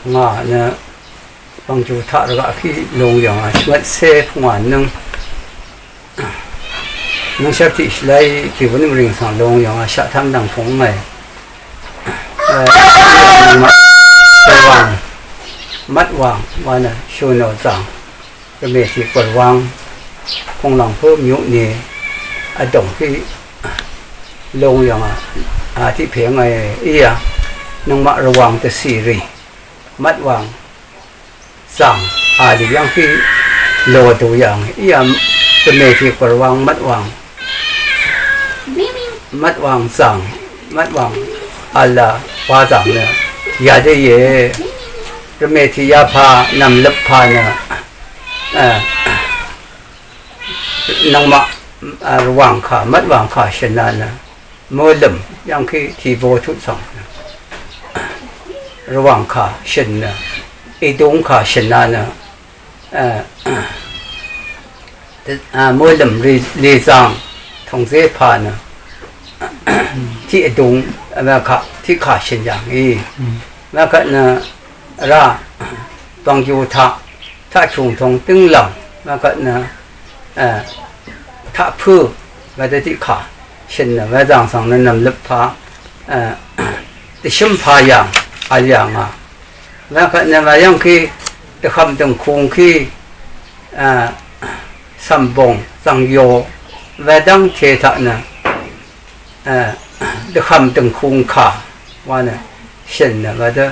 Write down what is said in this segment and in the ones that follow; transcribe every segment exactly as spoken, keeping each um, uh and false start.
Ngà nø bv̀ngjù taq rvgaq kí lung yv̀ngà shvngvt cé pungwà nøng nøngshv́r tiq shvlai kì wvnøm rìng svng lung yv̀ngà shaqtv́m dv̀ngfung ngàì. Rvwàng, mvtwàng wa nø shø̀nò zàng. Rvmè tiq Gùrwang, Konglangpø myuq nì vdòng kí lung yv̀ngà, a tiq pè ngàì íā. Nøngmaq rvwàng dvcì rì. Mvtwàng zàng, a lì yv́ng kí lò dù yàng íā. Rvmè tiq Gùrwang, mvtwàng, mvtwàng zàng, mvtwàng v̄l a wa zàng nø yadø íe. Rvmè tiq yapà nv̀mløp pà nø, a, nøngmaq, a, rvwàng kà, mvtwàng kà shø̀n a nø mølø̀m yv́ng kí tìbo tuq svng nø rvwàng kà shø̀n nø, èdung kà shø̀n a nø, a, a, mølø̀m lì, lìzàng tòngzé pà nø tiq èdung, a, kà, tiq kà shø̀n yàngì. Mvkvt nø vrá bv̀ngjù taq, taq chùngtong dǿnglv̀ng, mvkvt nø, a, taq pø̄, wedø tiq kà shø̀n nø, wezàng svng nø nv̀mløp pà, a, dvshǿm pà yàng, vl yàngà. Mvkvt nø weyv́ng kí, dvhv̀m dø̀ngkung kí, a, cv̀mbòng, zv̀ngyò, wedv́ngte taq nø, a, dvhv̀m dø̀ngkung kà wa nø shø̀n nø wedø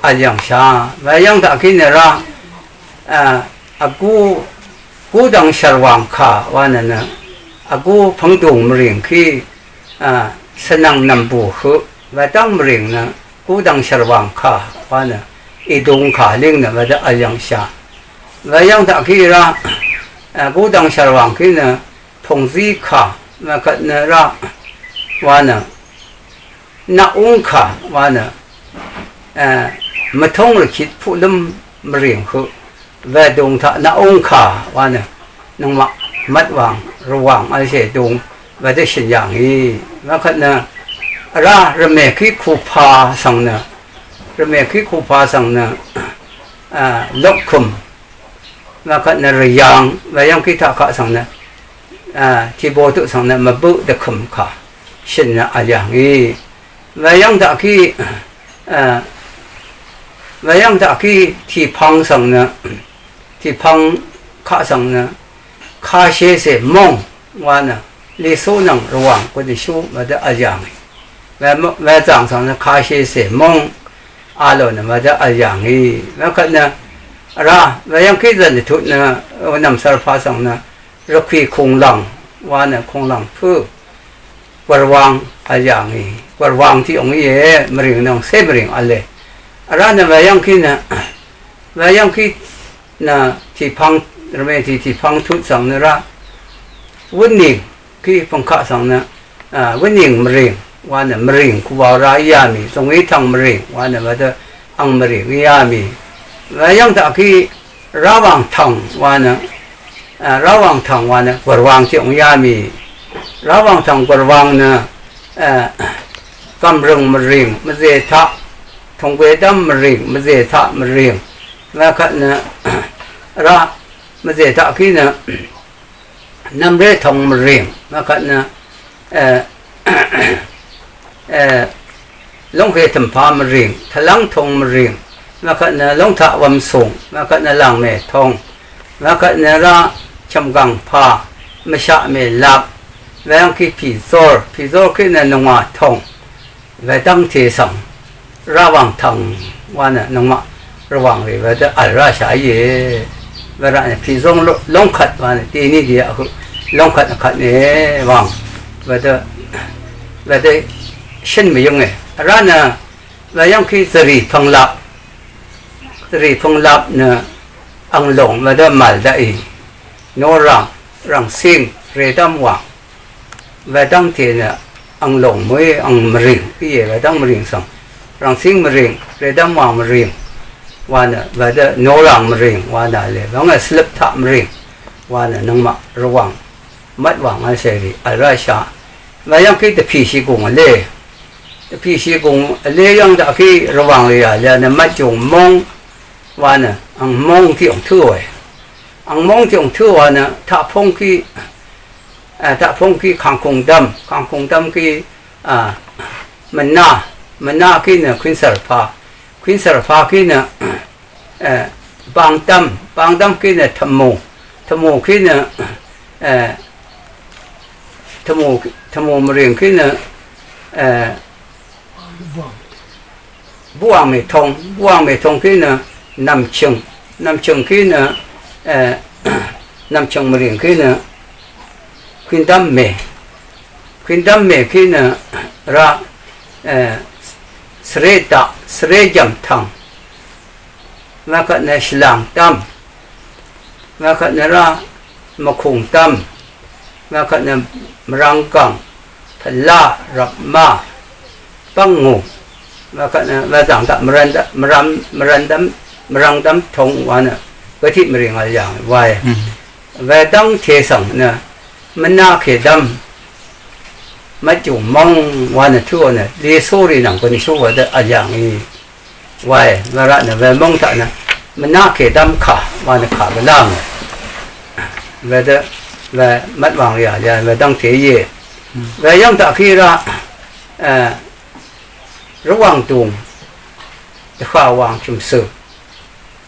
vl yv̀ngshà. Weyv́ng taq kí nø rá, a, vgú, gúdv̀ng shv̀rwàng kà wa nø nø vgú pv̀ngdùng mvrìng kí, a, svnv̀ng nv̀mbù høq wedv́ng mvrìng nø gúdv̀ng shv̀rwàng kà wa nø èdung kà líng nø wedø vl yv̀ngshà. Weyv́ng taq kí rá, a, gúdv̀ng shv̀rwàng kí nø tòngzí kà, mvkvt nø rá wa nø naqúng kà wa nø, e, mvtúng rvkit puqlǿm mvrìng høq wedung taq naqúng kà wa nø nøngmaq mvtwàng rvwàng vlshè dung wedø shø̀n yàngì. Mvkvt nø vrá rvmè kí kupa svng nø, rvmè kí kupa svng nø, e, lokvm, mvkvt nø rvyang, weyv́ng kí taq kaq svng nø, a, tìbo tuq svng nø mvbøq dvkø̀m kà shø̀n nø vl yàngì. Weyv́ng taq kí, a, weyv́ng taq kí tìpvng svng nø, tìpvng kaq svng nø kashecè móng wa nø lìsú nvng rvwàng gudvshú wedø vl yàngì. We, wezàng svng nø kashecè móng a lò nø wedø vl yàngì. Mvkvt nø vrá weyv́ng kí zv̀n dvtut nø, o, nv̀msvr pà svng nø rvkwì kunglv̀ng wa nø kunglv̀ng pø̄ Gùrwang vl yàngì. Gùrwang tiq ong íe, mvrìng nvng cé mvrìng v̄le. Vrá nø weyv́ng kí nø, weyv́ng kí nø tìpvng, rvmè tiq tìpvng tut svng nø rá wv́nìng kí pv̀ngkaq svng nø, a, wv́nìng mvrìng wa nø mvrìng kuwa rá íā mì, zòngí tv̀ng mvrìng wa nø wedø ang mvrìng íā mì. Weyv́ng taq kí ráwàng tv̀ng wa nø, a, ráwàng tv̀ng wa nø Gùrwang tiq ong íā mì. Ráwàng tv̀ng Gùrwang nø, a, gv̀mrø̀ng mvrìng mvzè taq, tònggwedv́m mvrìng mvzè taq mvrìng. Wekvt nø rá mvzè taq kí nø nvmré tong mvrìng, mvkvt nø, e, e, lónghe tø̀mpā mvrìng, tvlv́ng tong mvrìng, mvkvt nø lóngtaq wv̄msùng, mvkvt nø làngmè tong, mvkvt nø rá chv̀mgàng pā, mvshaq mèlap, weyv́ng kí pìzór, pìzór kí nø nungwà tong, wedv́ngte svng ráwàng tv̀ng wa nø nøngmaq rvwàng rì wedø vl ráshà íe. Wervtnø pìzóng ló-, lóngkvt wa nø dení dìá høq lóngkvt vkvt nø wàng wedø, wedø shǿn mvyǿnge. Vrá nø weyv́ng kí zvriq pvnglap, zvriq pvnglap nø ang lòng wedø mv̀l daqì. Noràng, rv̀ngcíng, rèdv́m wàng. Wedv́ngte nø ang lòng mø̀í ang mvrìng íe, wedv́ng mvrìng svng. Rv̀ngcíng mvrìng, rèdv́m wàng mvrìng wa nø, wedø noràng mvrìng wa nø le, wv́ngø svløp taq mvrìng wa nø nøngmaq rvwàng, mvtwàng vlshèrì vl ráshaq. Weyv́ng kí dvpìshì gùng vle. Pìshì gùng vlé yv́ng daqkí Rvwàng rì à lì nø Mvjùng móng wa nø ang móng tiq òng tǿò e. Ang móng tiq òng tǿò wa nø taqpóng kí, a, taqpóng kí Kàngkùngdv́m, Kàngkùngdv́m kí, a, Mvná, Mvná kí nø Kwínsv̀rpā, Kwínsv̀rpā kí nø, e, Bangdv́m, Bangdv́m kí nø Tvmù, Tvmù kí nø, e, Tvmù, Tvmù mvrìng kí nø, e, Búwàng Mètong, Búwàng Mètong kí nø Nv̀mchø̀ng, Nv̀mchø̀ng kí nø, e, Nv̀mchø̀ng mvrìng kí nø Kwíndv́m mè, Kwíndv́m mè kí nø rá, e, Svré daq, Svré jv̀mtv̀ng, wekvt nø Shvlàngdv́m, wekvt nø rá Mvkùngdv́m, wekvt nø Mvrvnggv̀ng, Pvlá, Rvpmá, Bv́ngngù, wekvt nø wezàng taq Mvrvndv́m, Mvrvndv́m, Mvrvngdv́m tong wa nø gø tiq mvrìng vl yà ngì wa e. Wedv́ngte svng nø Mvná Kèdv́m, Mvjùng móng wa nø tǿò nø Lìsúrì nvng gø nìshú wedø vl yà ngì. Wae, weraq nø wemóng taq nø Mvná Kèdv́m kà wa nø kà gvlá ngò. Wedø, we Mvtwàng rì à lì, wedv́ngte íe. Weyv́ng taq kí rá, e, Rvwàng dùng, dvhà wàng chø̀msø̀,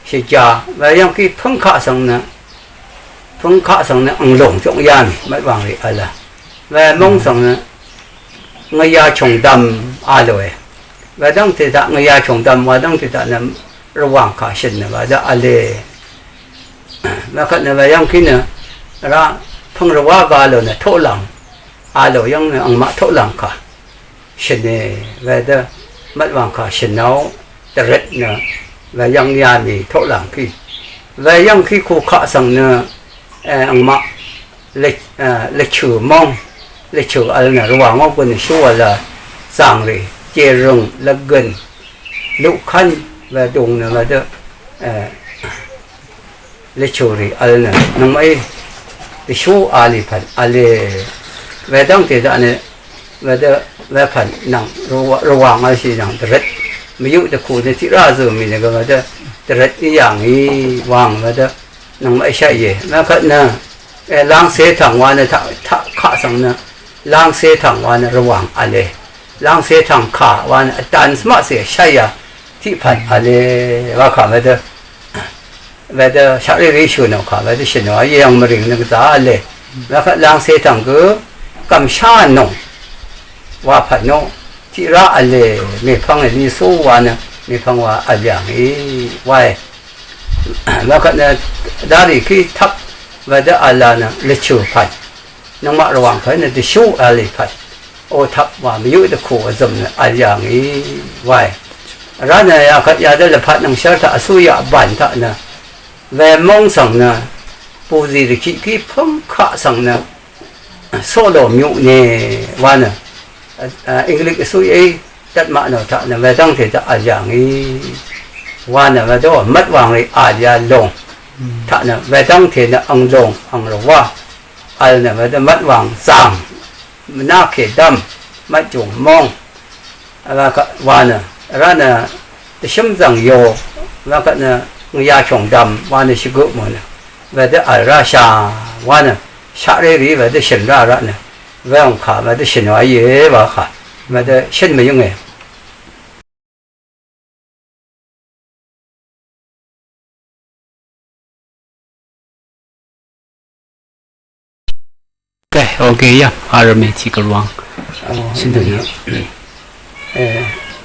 shvjà, weyv́ng kí pǿng kaq svng nø, pǿng kaq svng nø ang lòng jóng yá mì, Mvtwàng rì vl a. Wemóng svng nø, ngvya chòngdvm a lòe. Wedv́ngte taq ngvya chòngdvm, wedv́ngte taq nø Rvwàng kà shø̀n nø wedø vle. Wekvt nø weyv́ng kí nø rá pv̀ng rvwá ga lò nø toqlàng a lò yv́ng nø angmaq toqlàng kà shø̀n e. Wedø Mvtwàng kà shø̀n nò dvrøt nø weyv́ng yà mì toqlàng kí. Weyv́ng kí kukaq svng nø, e, angmaq Lvchø̀ móng, Lvchø̀ vl nø Rvwàng ó gø nø shú vl a, Zàngrì, Jèrø̀ng, Lvgø̀n, Luqkv́n, wedung nø wedø, e, Lvchø̀ rì vl nø nøngmaqí dvshú a lì pv̀n vle. Wedv́ngte daq nø wedø wepv̀n nvng Rvwàng vlshì nvng dvrøt mvyuq dvkù nø tiq rá zø̀ mì nø gø wedø dvrøt í yà ngì wàng wedø nøngmaq shaqì e. Wekvt nø, e, Langse tv̀ng wa nø taq, taq kaq svng nø Langse tv̀ng wa nø Rvwàng vle. Langse tv̀ng kà wa nø vdàn svmaqse shaqì a tiq pvt vle wa kà wedø. Wedø shaqriri shø̀ nò kà wedø shø̀ nò a yv̀ng mvrìng nø gvzà vle. Wekvt Langse tv̀ng gø Gv̀mshá nòng wa pvt nò tiq rá vle. Mèpvng e Lisu wa nø mèpvng wa vl yà ngì wae. Wekvt nø darì kí tvp wedø vl a nø Lvchø̀ pvt. Nøngmaq Rvwàng pvt nø dvshú vl í pvt. O tvp wa mvyuq dvkù vzø̀m nø vl yà ngì wae. Vrá nø yakvt yadø lvpat nvngshv́r taq vsú yaq bàn taq nø. Wemóng svng nø. Bùzì rvkiq kí pǿng kaq svng nø. Soqlò myuq ne wa nø, a, English vsú í dvtmaq nò taq nø wedv́ngte taq vl yà ngì. Wa nø wedø Mvtwàng rì vl yà lòng. Taq nø wedv́ngte nø ang lòng, ang rvwá. Vl nø wedø Mvtwàng zàng, Mvná Kèdv́m, Mvtjùng móng. Wa nø, vrá nø, dvshǿm zv̀ng yo, wa kvt nø, ngvya shòngdvm, wa nø shvgø mò nø, wedø vl rá shà, wa nø, shaqré rì wedø shø̀n rá rá nø, we òng kà wedø shø̀n wa íe wa kà, wedø shø̀n mvyǿnge. Kè, oke yv̀ng, arvmè tiq gvlwang. Shø̀n dø yv̀ng. E,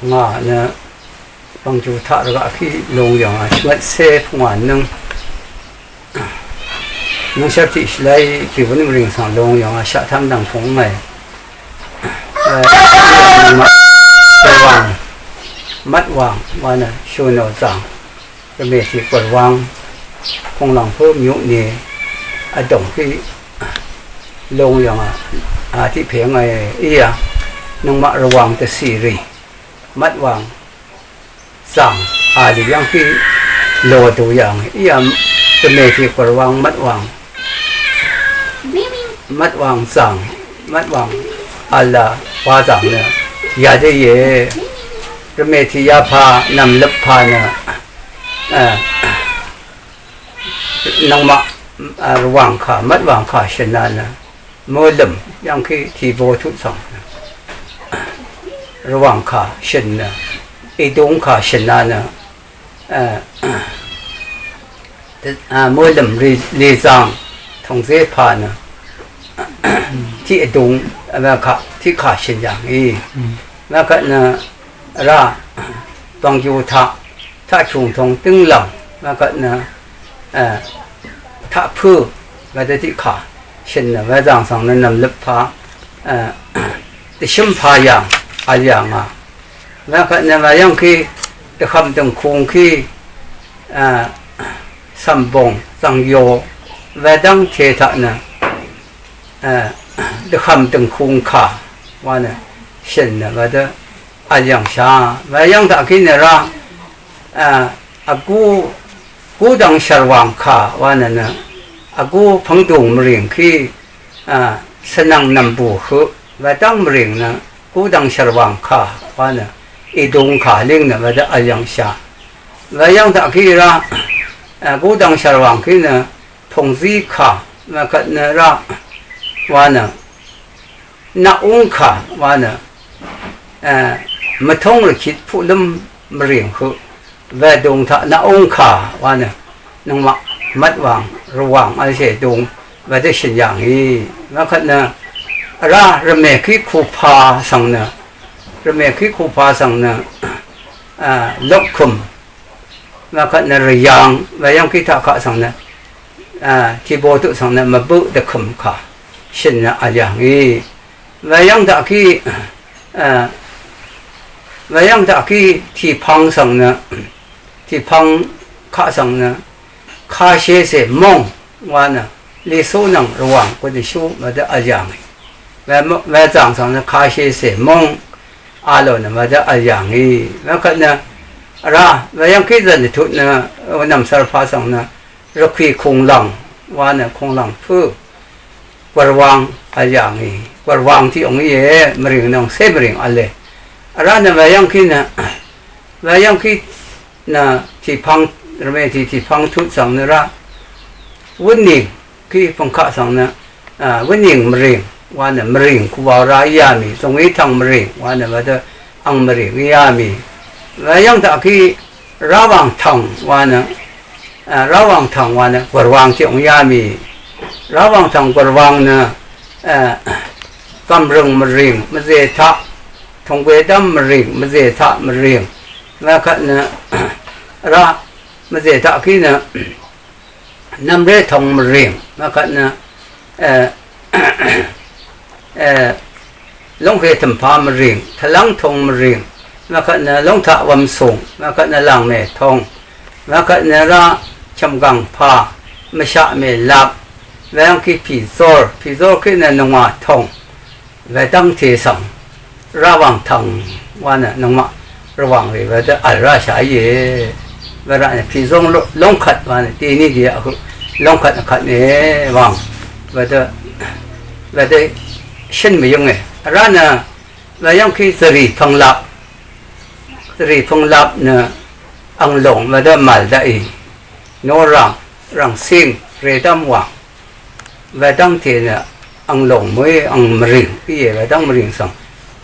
ngà nø, bv̀ngjù taq rvgaq kí lung yv̀ng a, shvngøt cé pungwà nøng. Nøngshvp tiq shvlai, tiq wøn mvring svng lung yv̀ng a, shaq tam dv̀ng pung mè. E, Mvtwàng, Mvtwàng, wa nø, shø̀n ò zv̀ng. Rvmè tiq gvlwang, Konglangpo myuq ni, vdòng kí lung yv̀ng a, a tiq pè ngà íe, nøngmaq Rvwàng dvcì rì, Mvtwàng zv̀ng, a lì yv̀ng kí lò dø yv̀ng íe, rvmè tiq gvlwang Mvtwàng, Mvtwàng zv̀ng, Mvtwàng vl a, wa zv̀ng nø, Yadø íe. Rvmè tì yapà nv̀mløp pà nø, e, nvngmaq, e, rvwàng kà mvtwàng kà shø̀n a nø, mø lø̀m yv́ngkí tì bo tuq svng nø, rvwàng kà shø̀n nø, èdung kà shø̀n a nø, e, e, mø lø̀m lì, lìzàng tòngzé pà nø, tiq èdung, e, kà, tiq kà shø̀n yàngì. Mvkvt nø rá bv̀ngyù taq, taq chùngtòng dǿnglv̀ng, mvkvt nø, e, taq pø̄, wedø tiq kà shø̀n nø, wezàng svng nø nv̀mløp pà, e, dvshǿm pà yàng, vl yàngà. Mvkvt nø mvyv́ngkí, dvhv̀m dø̀ngkungkí, e, cv̀mbòng, zv̀ngyò, wedv́ngte taq nø, e, dvhv̀m dø̀ngkung kà, wa nø, shø̀n nø, wedø, vl yv̀ngshà, mvyv́ng taq kí nø rá, e, vgú, gúdv̀ng shv̀rwàng kà, wa nø nø, vgú pv̀ngdùng mvrìng kí, a, svnvng nv̀mbù høq, wedv́ng mvrìng nø, gúdv̀ng shv̀rwàng kà, wa nø, èdung kà líng nø, wedø vl yv̀ngshà. Weyv́ng taq kí rá, a, gúdv̀ng shv̀rwàng kí nø, tòngzí kà, mvkvt nø rá, wa nø, naqúng kà, wa nø, e, mvtóng rvkit puqlǿm mvrìng høq, wedung taq naqúng kà, wa nø, nøngmaq mvtwàng, rvwàng, vlshè dung, wedø shø̀n yàngì. Mvkvt nø, vrá rvmè kí kupa svng nø, rvmè kí kupa svng nø, e, lokvm, mvkvt nø rvyang, weyv́ngkí taq kaq svng nø, a, tì bo tuq svng nø mvbøq dvkø̀m kà shø̀n nø vl yàngì. Weyv́ng taq kí, a, weyv́ng taq kí tìpvng svng nø, tìpvng kaq svng nø, kashecè móng wa nø, lìsú nvng rvwàng gudvshú mvdø vl yàngì. We, wezàng svng nø kashecè móng a lò nø mvdø vl yàngì. Mvkvt nø, vrá, weyv́ngkí zv̀n dvtut nø, nv̀msvr pà svng nø, rvkwì kùnglv̀ng, wa nø kùnglv̀ng pø̄, gùrwang vl yàngì, gùrwang tiq òng íe, mvrìng nvng cé mvrìng v̄le. Vrá nø weyv́ngkí nø, weyv́ngkí nø tìpvng, rvmè tì tìpvng tut svng nø rá, wúnnìng, kí pv̀ngkaq svng nø, a, wúnnìng mvrìng, wa nø mvrìng kuwa rá íá mì, zòngí tv̀ng mvrìng, wa nø wedø ang mvrìng íá mì. Weyv́ng taq kí ráwàng tv̀ng, wa nø, a, ráwàng tv̀ng, wa nø gùrwang tiq òng íá mì. Ráwàng tv̀ng gùrwang nø, a, gv̀mrø̀ng mvrìng, mvzè taq, tònggwedv́m mvrìng, mvzè taq mvrìng. Wekvt nø, rá, mvzè taq kí nø, nvmré tòng mvrìng, mvkvt nø, e, e, lónghe tø̀mpā mvrìng, tvlv́ng tòng mvrìng, mvkvt nø lóngtaq wv̄msùng, mvkvt nø làngmè tòng, mvkvt nø rá chv̀mgv̀ng pà, mvshaq mèlap, weyv́ng kí pìzór, pìzór kí nø nungwà tòng, wedv́ngte svng, ráwàng tv̀ng wa nø nøngmaq rvwàng rì wedø v̀l ráshà íe. Weraq nø pìzóng ló-, lóngkvt wa nø dini dì vhøq lóngkvt vkvt nø wàng wedø, wedø shø̀n mvyǿnge. Vrá nø weyv́ng kí zvriq pvnglap, zvriq pvnglap nø ang lòng wedø mv̀l daqì. Noràng, rv̀ngcíng, rèdv́m wàng. Wedv́ngte nø ang lòng mø̀í ang mvrìng íe, wedv́ng mvrìng svng.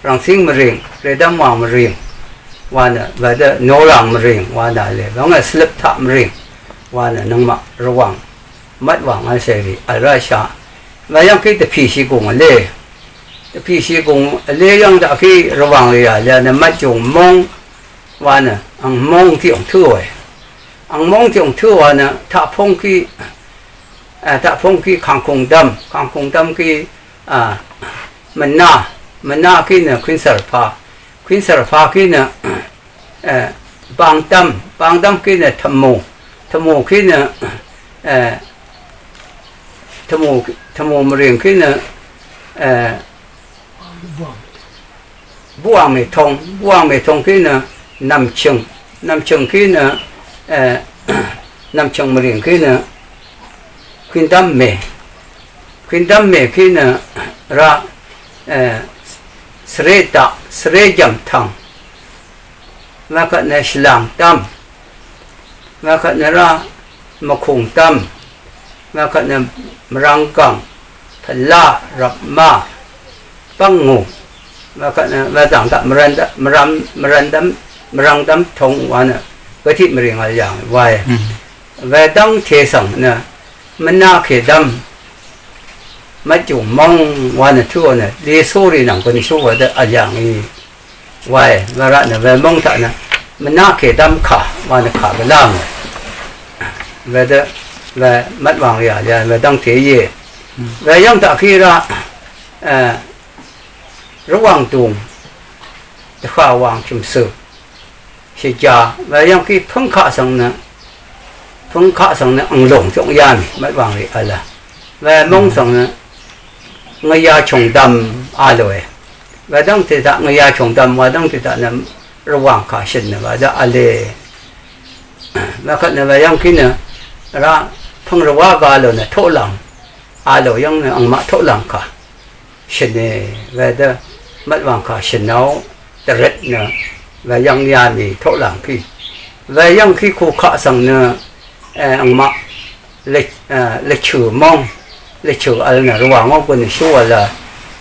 Rv̀ngcíng mvrìng, rèdv́m wàng mvrìng. Wa nø wedø noràng mvrìng wa nø le, wv́ngø svløp taq mvrìng. Wa nø nøngmaq rvwàng, mvtwàng vsherì v̀l ráshaq. Weyv́ng kí dvpìshì gùng vlé. Dvpìshì gùng vlé yv́ng daq kí rvwàng rì a le nø mvtjùng móng. Wa nø ang móng tiq òng tǿòe. Ang móng tiq òng tǿò wa nø taqpóng kí, a, taqpóng kí kàngkùngdv́m, kàngkùngdv́m kí, a, mvná, mvná kí nø kwínsv̀rpā, kwínsv̀rpā kí nø, e, bangdv́m, bangdv́m kí nø tvmù, tvmù kí nø, e, tvmù, tvmù mvrìng kí nø, e, Buàng mètong, buàng mètong kí nø nv̀mchø̀ng, nv̀mchø̀ng kí nø, e, nv̀mchø̀ng mvrìng kí nø kwindv́m mè, kwindv́m mè kí nø rá, e, Svre daq, svre jv̀mtv̀ng, wekvt nø shvlàng dv́m, wekvt nø rá mvkùng dv́m, wekvt nø mvrvng gv̀ng, pvlá, rvpmá, bv́ngngù, wekvt nø wezv̀ng daq mvrvn dv́m, mvrvn dv́m, mvrvng dv́m tong wa nø gø tiq mvrìng vl yàngì wae. Wedv́ngte svng nø mvnakè dv́m, mvtjùng móng wa nø tǿò nø lìsúrì nvng gønshú wedø vl yàngì wae. Wervt nø wemóng taq nø mvnakè dv́m kà wa nø kà gvlá ngò wedø, we mvtwàng rì vl yà wedv́ngte íe. Weyv́ng taq kí rá, e, Rvwàng dùng, dvhà wàng chø̀msø̀, shvjà, weyv́ng kí pǿngkaq svng nø, pǿngkaq svng nø ang lùng jóng yá mì, mvtwàng rì vl a. Wemóng svng nø ngø̀yà chòngdvm a lòe. Wedv́ngte taq ngø̀yà chòngdvm, wedv́ngte taq nø Rvwàng kà shø̀n nø wedø vle. Wekvt nø weyv́ng kí nø rá pv̀ng rvwá ga lò nø toqlàng a lò yv́ng nø angmaq toqlàng kà shø̀ne, wedø mvtwàng kà shø̀nò dvrøt nø weyv́ng yà mì toqlàng pì. Weyv́ng kí kukaq svng nø, e, angmaq lvchø̀ móng, lvchø̀ vl nø Rvwàng ó gø nø shú vl a,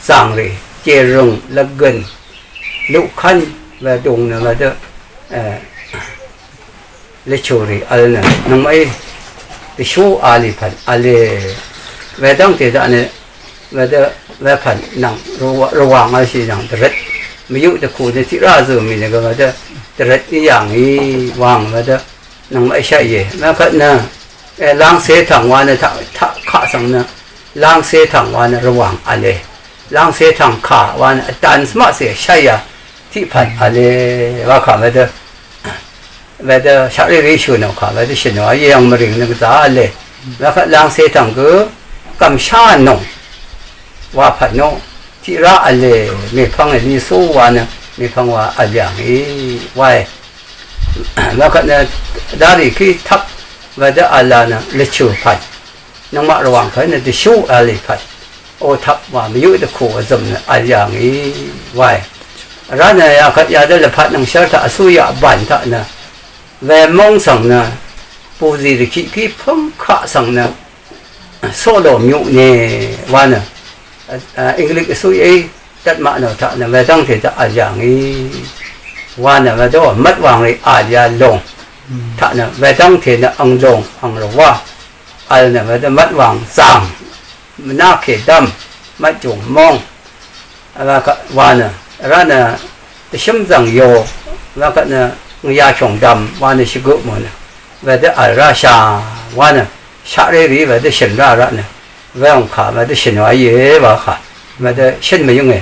zàngrì, jèrø̀ng, lvgø̀n, luqkv́n, wedung nø wedø, e, lvchø̀ rì vl nø nøngmaqí dvshú a lì pv̀n vle. Wedv́ngte daq nø wedø wepv̀n nvng Rvwàng vlshì nvng dvrøt mvyuq dvkù nø tiq rá zø̀ mì nø gø wedø dvrøt í yàngì wàng wedø nøngmaq shaqìe. Wekvt nø, e, Langse tv̀ng wa nø taq, taq kaq svng nø Langse tv̀ng wa nø Rvwàng vle. Langse tv̀ng kà wa nø vdàn svmaqse shaqìa tiq pv̀n vle wa kà wedø, wedø shaqrérì shø̀n ò kà wedø shø̀n ò íe, ang mvrìng nø gvzà vle. Wekvt Langse tv̀ng gø Gv̀mshá nòng wa pv̀n ò tiq rá vle, mèpvng è lìsú wa nø mèpvng wa vl yàngì wae. Wekvt nø darì kí tvp wedø vl a nø lvchø̀ pv̀n. Nøngmaq Rvwàng kà nø dvshú vl í pv̀n. O tvp wa mvyuq dvkù vzø̀m nø vl yàngì wae. Vrá nø yakvt yadø lvpat nvngshv́r taq vsú yaq bàn taq nø wemóng svng nø bùzì rvkiq kí pǿngkaq svng nø Soqlò myuqne wa nø, a, English vsúí dvtmaq nò taq nø wedv́ngte taq vl yàngì wa nø wedø mvtwàng rì vl yà lòng taq nø wedv́ngte nø ang lòng ang rvwá vl nø wedø mvtwàng zàng mvnákè dv́m mvtjùng móng wa nø rá nø dvshǿm zv̀ng yo wa kvt nø ngvya shòngdv̀m wa nø shvgø mò nø wedø vl rá shà wa nø shaqré rì wedø shø̀n rá rá nø we òng kà wedø shø̀n wa íe wa kà wedø shø̀n mvyǿnge.